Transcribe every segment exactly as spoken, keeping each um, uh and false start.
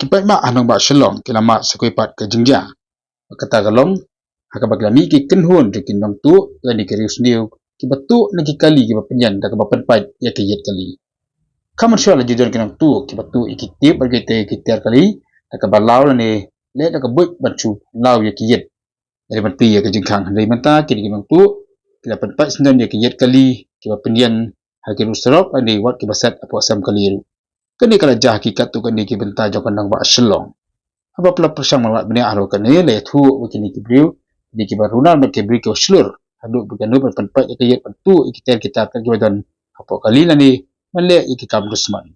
Paidbah ha nongbah Shillong ki la mad sa kawei pat ka jingjia. Kata ka long ha kaba ki la mih ki kynhun jong ki nongtuh lane ki riewsniew kiba tuh na ki kali kiba pynïan da kaba pynpait ïa ki ïit kali. Ka mynshuwa la ju don ki nongtuh kiba tuh ïa ki tip bad ki tiar kali da kaba law lane leh da ka buit ban shu law ïa ki ïit. Lane ban plie ïa ka jingkhang. Hynrei mynta kine ki nongtuh ki la pynpait syndon ïa ki ïit kali kiba pynïan ha ki rud surok lane wat kiba set hapoh sem kali ruh. Kane ka la jia ha ki katto katne ki bynta jong ka nongbah Shillong. Haba la pyrshang marwat bniah halor kane, la ïathuh ba kine ki briew, kine kiba runar bad ki briew kiba shlur haduh ba kano ban pynpait ïa ki ïit ban tuh ïa ki tiar ki tar kiba don hapoh kali lane ban leh ïa ki kam dusmon.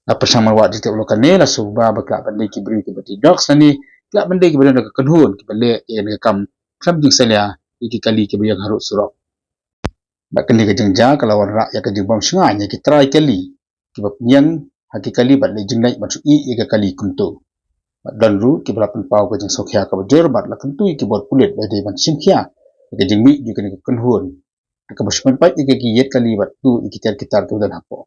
La pyrshang marwat jingtip halor kane, la sngewbha ba ki lah ban dei ki briew kiba dei dogs lane ki lah ban dei kiba don ka kynhun kiba leh ïa kane ka kam khlem jingsalia ïa ki kali kiba ïeng ha rud surok. Bad kane ka jingjia ka la wanrah ïa ka jingbym shngaiñ ïa ki trai kali kiba pynïeng ha ki kali bad leh jingleit ban shu ïeh ïa ka kali kumto. Bad don ruh kiba la pynpaw ka jingsngewkhia kaba jur bad la kyntu ïa ki bor pulit ba dei ban shim khia ïa ka jingmih jong kane ka kynhun da kaba shu pynpait ïa ki ïit kali bad tuh ïa ki tiar ki tar kiba don hapoh.